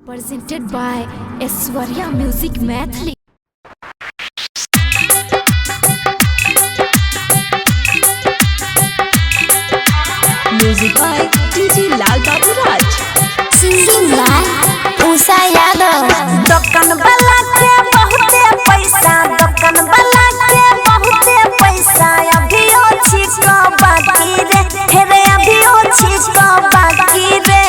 Presented by Aishwarya Music Maithili. Music by DJ Lal Babu Raj. Singing by Usha Yadav. दोकान वाला के बहुते पैसा, दोकान वाला के बहुते पैसा, अभियो छिको बाकी रे, हे रे अभियो छिको बाकी रे।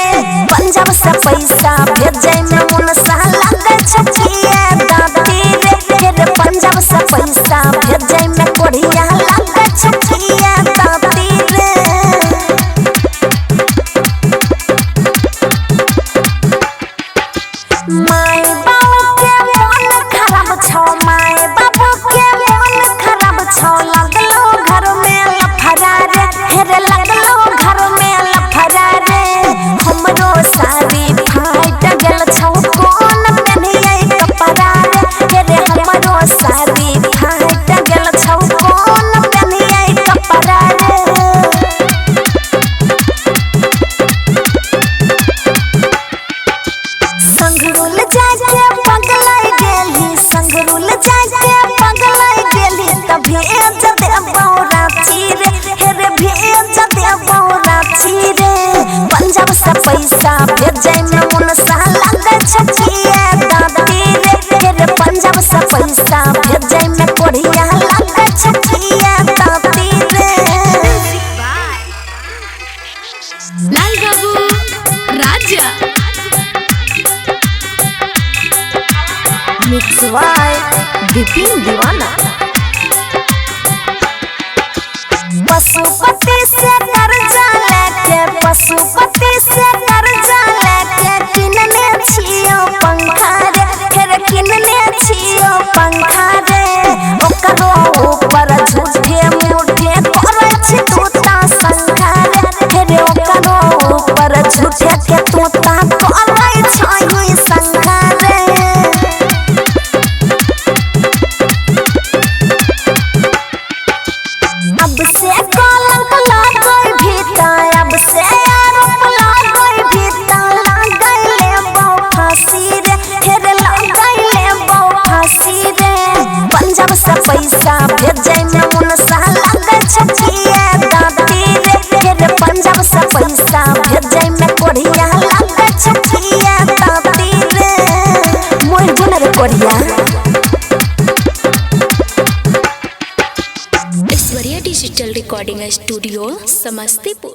पंजाब से पैसा भेजे में मुनसा लगे छकिए दादी रे, हे रे पंजाब से पैसा भेजे में कोढ़िया लगे छकिए दादी रे। माय बाबू के मन खराब छौ, माय बाबू के मन खराब छौ, लगलो घर में लफड़ा रे, हे रे लगलो घर में लफड़ा रे। हमरो साड़ी फाट गेल छौ, कोन पेन्हियै कपड़ा रे, हे रे हमरो साड़ी फाट गेल छौ, कोन पेन्हियै कपड़ा रे। संगरुल जाके पगलाई गेली, संगरुल जाके पगलाई गेली, त भेज देबौ रांची रे, हे रे भेज देबौ रांची रे। पंजाब से पैसा भेजै में मुनसा लगे छकिए दादी रे, हे रे पंजाब से पैसा भेजै में कोढ़िया लगे छकिए दादी रे। Lal Babu Raja. Mix by Vipin Deewana. Pashupati से कर्जा लेके, पशुपति से कर्जा लेके किनने छियो पंखा रे, फेर किनने छियो पंखा रे। ओकरो ऊपर झूठे मूठे करै छी तूता शंखा रे, फेर ओकरो ऊपर झूठे के तूता करै छही शंखा रे। अब से कलंक लागै भीता, अब से आरोप लागै भीता, लागै लेबौ फांसी रे, हे रे लागै लेबौ फांसी रे। पंजाब से पैसा भेजै में मुनसा लागै छकिए दादी रे, हे रे पंजाब से पैसा भेजै में कोढ़िया लागै छकिए दादी रे। मोर जो न रे कोढ़िया। Aishwarya digital recording studio Samastipur.